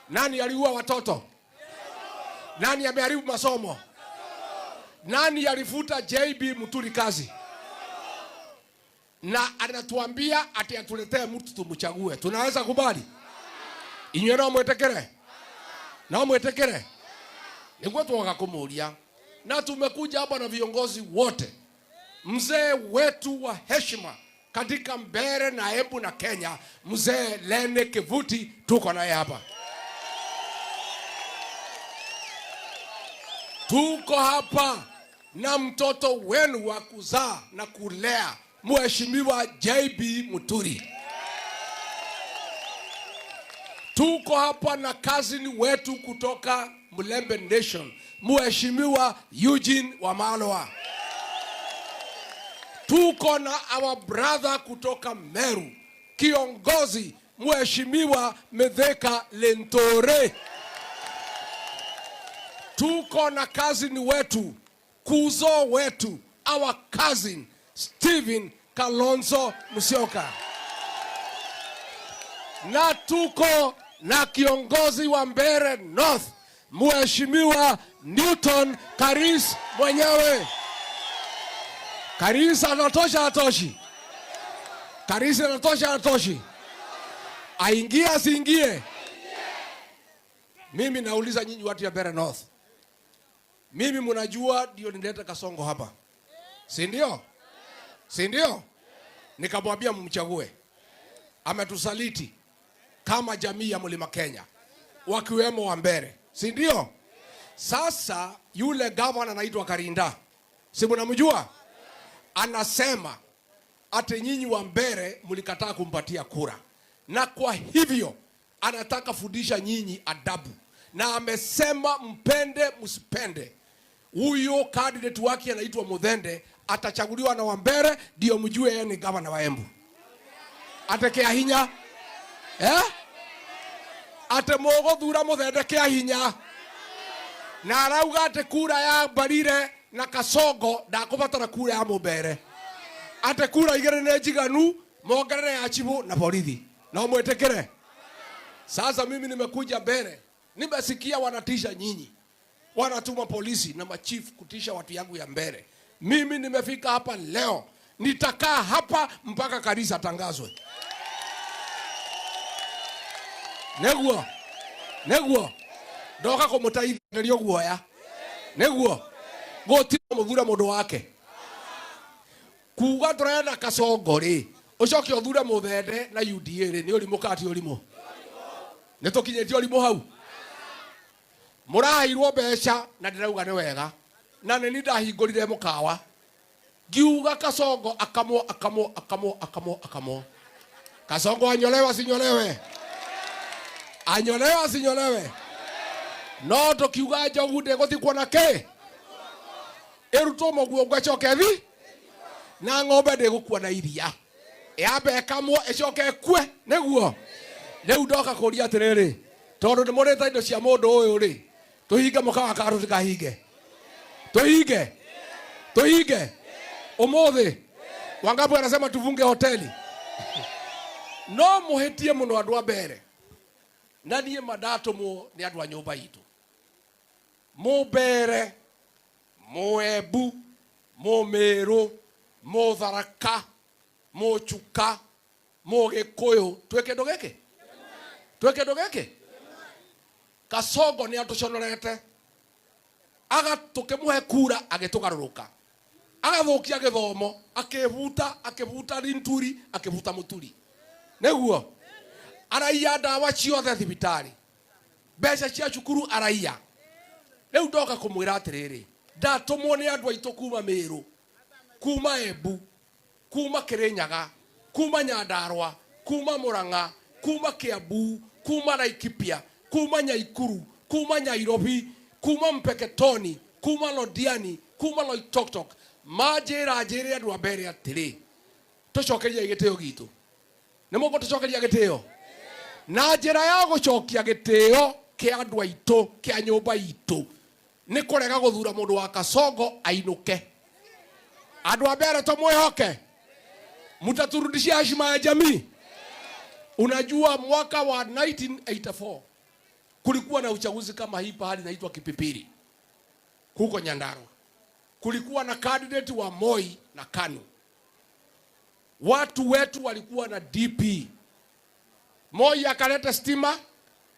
Nani aliua watoto? Nani ameharibu masomo? Nani alifuta JB Muturi kazi? Na anatuambia ati atuletee mtu tumchague. Tunaweza kubali? Inyuĩ no mwĩtĩkĩre? No mwĩtĩkĩre? Nĩguo twoka kũmũria. Na tumekuja hapa na viongozi wote. Mzee wetu wa heshima katika Mbeere na Embu na Kenya, Mzee Lene Kivuti, tuko naye hapa. Tuko hapa na mtoto wenu wa kuzaa na kulea, Mheshimiwa JB Muturi. Tuko hapa na cousin wetu kutoka Mulembe Nation, Mheshimiwa Eugene Wamalwa. Tuko na our brother kutoka Meru, kiongozi Mheshimiwa Mithika Linturi. Tuko na cousin wetu, kuzo wetu, our cousin Stephen Kalonzo Musyoka. Na tuko na kiongozi wa Mbeere North, Mheshimiwa Newton Karis mwenyewe. Karis anatosha, hatoshi? Karis anatosha, hatoshi? Aingie asiingie? Mimi nauliza nyinyi watu ya Mbeere North. Mimi mnajua ndio nileta Kasongo hapa. Si ndio? Si ndio? Nikamwambia mumchague. Ametusaliti kama jamii ya Mlima Kenya, wakiwemo wa Mbeere. Si ndio? Sasa yule governor anaitwa Karinda. Si mnamjua? Anasema ati nyinyi wa Mbeere mlikataa kumpatia kura. Na kwa hivyo anataka fundisha nyinyi adabu. Na amesema mpende msipende, huyo candidate wake anaitwa Muthende atachaguliwa na Wambere, ndio mjue yeye ni governor wa Embu. Atekea hinya? Ate muguthura Muthende kia hinya. Na arauga ati kura ya Mbarire na Kasongo ndakubatara kura ya Mumbere. Ate kura igĩrĩ nĩ njiganu, mongerere ya chibu na borithi. No mwĩtĩkĩre? Sasa mimi nimekuja mbele, nimesikia wanatisha nyinyi, wanatuma polisi na machifu kutisha watu yangu ya mbele. Mimi nimefika hapa leo, nitakaa hapa mpaka kanisa tangazwe. Neguo, neguo, ndoka kumuteithĩrĩria guoya. Neguo, gũtirĩ mũthure mũndũ wake. Kuga tũrenda Kasongo rĩ, ũcoke ũthure Muthende na UDA rĩ, nĩ ũrimũ kana ti ũrimũ? Nĩ tũkinyĩtie ũrimũ hau? Mũraheirwo mbeca na ndĩrauga nĩ wega, na nĩ niĩ ndahingũrire mũkawa ngiuga Kasongo akamwo, akamwo, akamwo, akamwo, akamwo. Kasongo anyolewe asinyolewe? Anyolewe asinyolewe? No tũkiuga njogu ndĩgũthikwo na kĩ? Ĩrutwo mũguongo ĩcoke thi na ng'ombe ndĩgũkua na iria, yambe ĩkamwo ĩcoke ĩkue. Nĩguo rĩu ndoka kũria atĩrĩrĩ, tondũ nĩ mũrĩte indo cia mũndũ ũyũ rĩ, tũhinge mũkawa kana tũtikahinge? Tuhinge, tuhinge ũmũthĩ. Wangapi wanasema tufunge hoteli? No mũhĩtie mũno andũ a mbere, na niĩ mandatũmwo nĩ andũ a nyũmba itũ. Mũmbere, Mũembu, Mũmĩrũ, Mũtharaka, Mũchuka, Mũgĩkũyũ, twĩ kĩndũ gĩkĩ? Twĩ kĩndũ gĩkĩ? Kasongo nĩ atũconorete, agatũkĩmũhe kura agĩtũgarũrũka, agathũkia gĩthomo, akĩbuta, akĩbuta Linturi, akĩbuta Muturi. Nĩguo araiya ndawa ciothe thibitarĩ, mbeca cia cukuru araiya. Rĩu ndoka kũmwĩra atĩrĩrĩ, ndatũmwo nĩ andũ aitũ kuma Meru, kuma Embu, kuma Kirinyaga, kuma Nyandarua, kuma Murang'a, kuma Kiambu, kuma Laikipia, kuma Nyaikuru, kuma Nyairobi, kuma Mpeketoni, kuma Londiani, kuma Loitoktok. Manjĩra njĩre andũ a mbere atĩrĩ, tũcokerie gĩtĩo gitũ. Nĩ mũgũtũcokeria gĩtĩo? Na njĩra ya gũcokia gĩtĩo kĩa andũ aitũ, kĩa nyũmba itũ, nĩ kũrega gũthura mũndũ wa Kasongo ainũke. Andũ a mbere tũmwĩhoke, mtaturudishia heshima ya jamii. Unajua mwaka wa 1984 Kulikuwa na uchaguzi kama hii pahali inaitwa Kipipiri huko Nyandarua. Kulikuwa na candidate wa Moi na KANU. Watu wetu walikuwa na DP. Moi akaleta stima,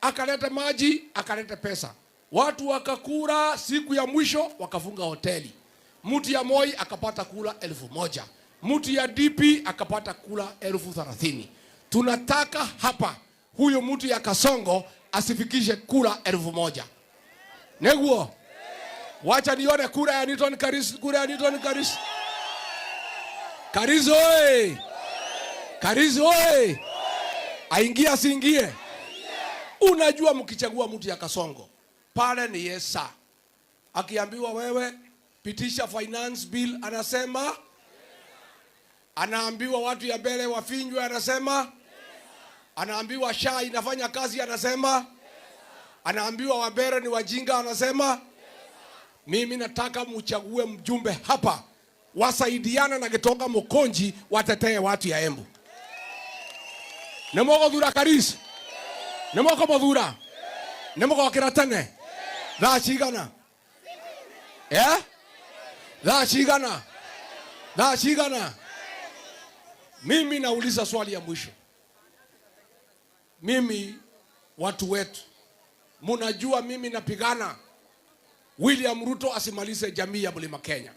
akaleta maji, akaleta pesa. Watu wakakura, siku ya mwisho wakafunga hoteli. Mtu ya Moi akapata kura 1,000. Mtu ya DP akapata kura 30,000. Tunataka hapa huyo mtu ya Kasongo asifikishe kura 1,000. Neguo. Wacha nione kura ya Newton Karis, kura ya Newton Karis. Karis oye! Karis oye! Aingie asiingie? Unajua mkichagua mtu ya Kasongo pale ni yes sir. Akiambiwa wewe pitisha finance bill anasema, anaambiwa watu ya mbele wafinywe anasema, anaambiwa SHA inafanya kazi anasema, anaambiwa wabere ni wajinga anasema. Mimi nataka mchague mjumbe hapa wasaidiana na Gitonga Mukonji watetee watu ya Embu. Nĩmũgũthura Karis? Nĩmũkũmũthura? Nĩmũgokĩra tene? Thaa cigana? Eh? Thaa cigana? Thaa cigana? Mimi nauliza swali ya mwisho. Mimi watu wetu, munajua mimi napigana William Ruto asimalize jamii ya Mlima Kenya.